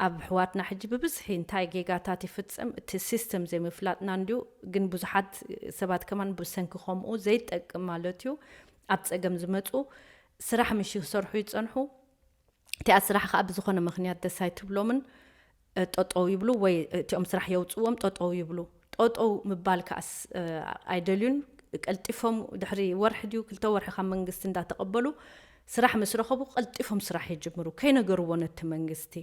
ኣብ ኣሕዋትና ሕጂ ብብዝሒ እንታይ ጌጋታት ይፍጸም፣ እቲ ሲስተም ዘይምፍላጥና እንድዩ። ግን ብዙሓት ሰባት ከማን ብሰንኪ ከምኡ ዘይጠቅም ማለት እዩ፣ ኣብ ጸገም ዝመጹ፣ ስራሕ ምሽ ክሰርሑ ይጸንሑ። እቲኣ ስራሕ ከኣ ብዝኾነ ምኽንያት ደስ ኣይትብሎምን፣ እ፣ ጠጠው ይብሉ፣ ወይ እቲኦም ስራሕ የውጽዎም ጠጠው ይብሉ። ጠጠው ምባል ከኣስ፣ እ፣ ኣይደልዩን። ቀልጢፎም ድሕሪ ወርሒ ድዩ ክልተ ወርሒ ካብ መንግስቲ እንዳተቐበሉ ስራሕ ምስ ረኸቡ ቀልጢፎም ስራሕ ይጅምሩ፣ ከይነገርዎ ነቲ መንግስቲ።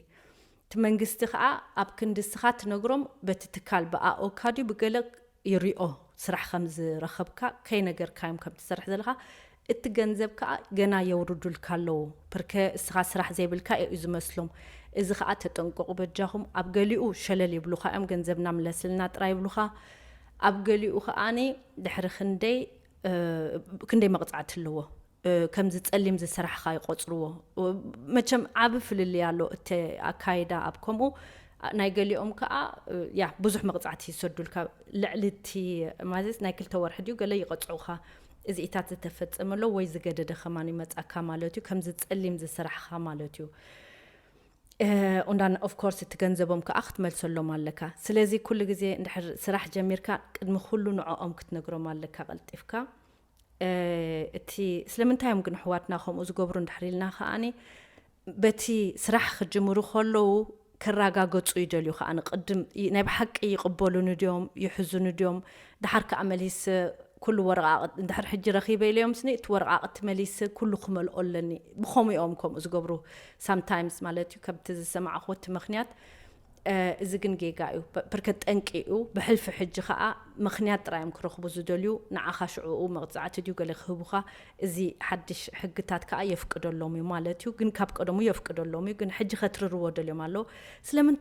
እቲ መንግስቲ ከኣ ኣብ ክንዲ እስኻ ትነግሮም በቲ ትካል ብኣኦካ ድዩ ብገለ ይሪኦ ስራሕ ከም ዝረኸብካ፣ ከይነገርካዮም ከም ትሰርሕ ዘለኻ። እቲ ገንዘብ ከኣ ገና የውርዱልካ ኣለዉ። ብርከ እስኻ ስራሕ ዘይብልካ እዩ ዝመስሎም። እዚ ከኣ ተጠንቀቑ በጃኹም። ኣብ ገሊኡ ሸለል ይብሉኻ እዮም፣ ገንዘብና ምለስልና ጥራይ ይብሉኻ። ኣብ ገሊኡ ከኣኒ ድሕሪ ክንደይ፣ እ፣ ክንደይ መቕጻዕቲ ኣለዎ፣ እ፣ ከምዚ ጸሊም ዝሰራሕኻ ይቆጽርዎ። እ፣ መቸም ዓቢ ፍልልይ ኣሎ እቲ ኣካይዳ ኣብ ከምኡ። ናይ ገሊኦም ከኣ፣ እ፣ ያ ብዙሕ መቕጻዕቲ ይሰዱልካ። ልዕሊ እቲ ማለት ናይ ክልተ ወርሒ ድዩ ገለ ይቐጽዑኻ። እዚኢታት ዝተፈጸመ ኣሎ ወይ ዝገደደ ከማን ይመጻካ ማለት እዩ፣ ከምዚ ጸሊም ዝሰራሕኻ ማለት እዩ። እ፣ ኡንዳን ኦፍ ኮርስ እቲ ገንዘቦም ከኣ ክትመልሰሎም ኣለካ። ስለዚ ኩሉ ግዜ እንድሕር ስራሕ ጀሚርካ ቅድሚ ኩሉ ንዕኦም ክትነግሮም ኣለካ ቀልጢፍካ። እ፣ እቲ ስለምንታይ እዮም ግን ኣሕዋትና ከምኡ ዝገብሩ እንድሕር ኢልና ከኣኒ፣ በቲ ስራሕ ክጅምሩ ከለዉ ክረጋገጹ ይደልዩ። ከኣ ንቅድም ይ-፣ ናይ ብሓቂ ይቕበሉኒ ድዮም፣ ይሕዙኒ ድዮም፣ ደሓር ከኣ መሊስ ኩሉ ወረቓቕት እንድሕር ሕጂ ረኺበ ኢለዮም ስኒ፣ እቲ ወረቓቕቲ መሊስ ኩሉ ክመልኦ ኣለኒ። ብኸምኡ እዮም ከምኡ ዝገብሩ ሳምታይምስ ማለት እዩ፣ ከምቲ ዝሰማዕኹ እቲ ምኽንያት። እ፣ እዚ ግን ጌጋ እዩ፣ በ-፣ ብርከት ጠንቂ እዩ። ብሕልፊ ሕጂ ከኣ ምኽንያት ጥራይ እዮም ክረኽቡ ዝደልዩ። ንዓኻ ሽዕኡ መቕጻዕቲ ድዩ ገለ ክህቡኻ፣ እዚ ሓድሽ ሕግታት ከኣ የፍቅደሎም እዩ ማለት እዩ። ግን ካብ ቀደሙ የፍቅደሎም እዩ፣ ግን ሕጂ ከትርርዎ ደልዮም ኣለዉ። ስለምን-፣